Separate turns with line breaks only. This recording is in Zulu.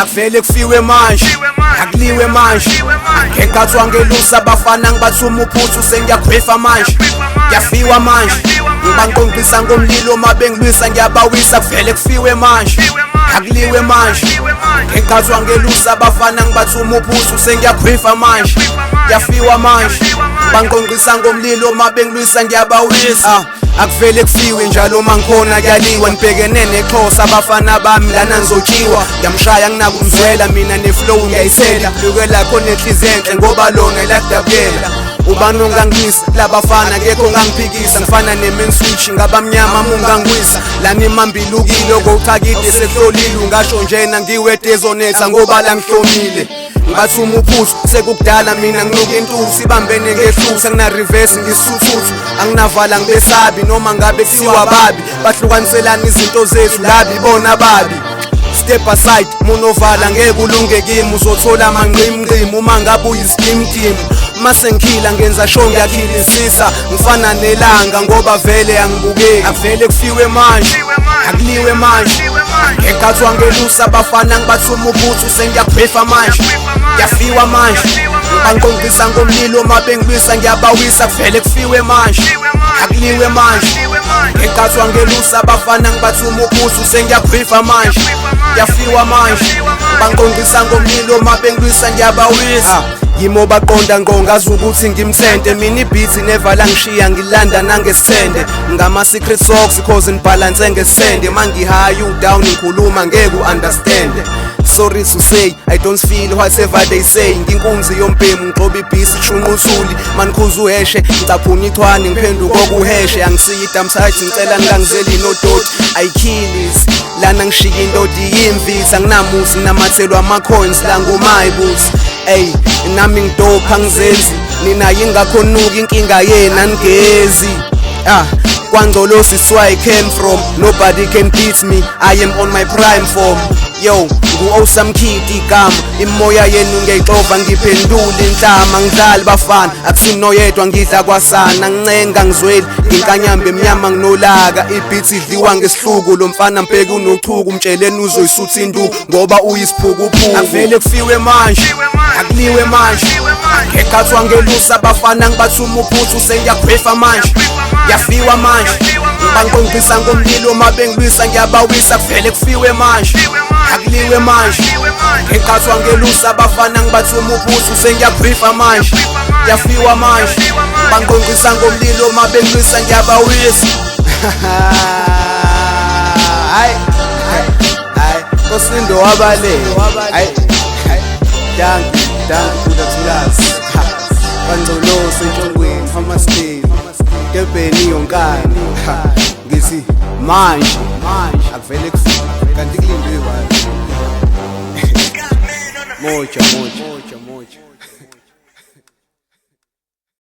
Akuvele kufiwe manje, akuliwe manje. Ngenkathi wangelusa abafana ngibathuma uphuthu, sengiyakhwefa manje, kuyafiwa manje. Ngibanqonqisa ngomlilo uma bengilwisa, ngiyabawisa. Kuvele kufiwe manje, akuliwe manje. Ngenkathi wangelusa abafana ngibathuma uphuthu, sengiyakhwefa manje, kuyafiwa manje. Ngibanqonqisa ngomlilo uma bengilwisa, ngiyabawisa. Akuvele kufiwe njalo mangikhona, kuyaliwa. Nibhekene nexhosa abafana bami lana, nizotshiwa. Ngiyamshaya, nginakumzwela mina, neflow ngiyayisela lukela khona enhliziyo enhle ngoba lona ladabukela. Ubani ongangisa labafana? Kekho ongangiphikisa. Ngifana ne-main switch ngabamnyama, mungangwisa lana imambilukile okochakide sekuhlolile. Ungasho njena ngiwedezonetha ngoba la ngihlomile, ngibathuma uphuthu sekukudala. Mina nginuka intuthu, sibambene ngehluthu, angina-reverse, ngisuthuthu, anginavala, ngibesabi noma ngabe kuthiwa babi. Bahlukaniselana izinto zethu labi bona babi. Step aside munovala, ngeke ulunge kimi, uzothola amanqimnqim uma ngabe uyiskim. Mase ngikhila ngenza sho ngiyakhilisisa, ngifana nelanga ngoba vele angibukeki. Akuvele kufiwe manje, akuliwe manje. Ngenkathi wangelusa abafana ngibathuma uphuthu, sengiyakhwefa manje, kuyafiwa manje. Ngibanqonqisa ngomlilo uma bengilwisa, ngiyabawisa. Kuvele kufiwe manje, akuliwe manje. Ngenkathi wangelusa abafana ngibathuma uphuthu, sengiyakhwefa manje, kuyafiwa manje. Ngibanqonqisa ngomlilo uma bengilwisa, ngiyabawisa. Yimo baqonda ngqo, ngazi ukuthi ngimthente mina. Ibeat never langishiya, ngilanda nangesithende ngama-secret socks, cause nibhalanse ngesithende. Mangi-high u-down, ngikhuluma ngeke u-understand. Sorry to say, I don't feel whatever they say. Nginkunzi yombhemu, ngixoba ibhisi shunquthuli. Manikhuza uheshe, ngicaphuna ichwane, ngiphenduka okuheshe. Angisiyi idamsite, ngicela ningangizeli nodoti. Ayikhilisi lana, ngishiya indodi yimvisa. Anginamuzi, nginamathelwa ama-coins la ngumayibuthi. Ey, nami ngidopha, ngizenzi nina, yingakho nuka inkinga yena nigezi. Ah, KwaNgcolosi is where I came from. Nobody can beat me, I am on my prime form. Yo, ngu-Awesome Kid igama. Imoya yenu ngiyayixova, ngiphendula inhlama. Ngidlali bafana, akusinoyedwa, ngidla kwasana. Ngincenga ngizweli, nginkanyamba emnyama, nginolaka. Ibeat idliwa ngesihluku, lo mfana mbheki unochuku. Mtsheleni uzoyisutha induku ngoba uyisiphukuphuku. Akuvele kufiwe manje, akuliwe manje. Ngenkathi wangelusa abafana ngibathuma uphuthu, sengiyakhwefa manje, kuyafiwa manje. Ngibanqonqisa ngomlilo uma bengilwisa, ngiyabawisa. Kuvele kufiwe manje, akuliwe manje. Ngenkathi wangelusa abafana ngibathuma uphuthu, sengiyakhwefa manje, kuyafiwa manje. Ngibanqonqisa ngomlilo uma bengilwisa, ngiyabawisa. Hayi hayi, kosindo wabale. Hayi, dankie, dankie Thulathulazi. KwaNgcolosi, entshongweni, Hammarsdale, Durban yonkana. Ngithi manje akuvele kufike kanti kulindwe wapi? Moja moja.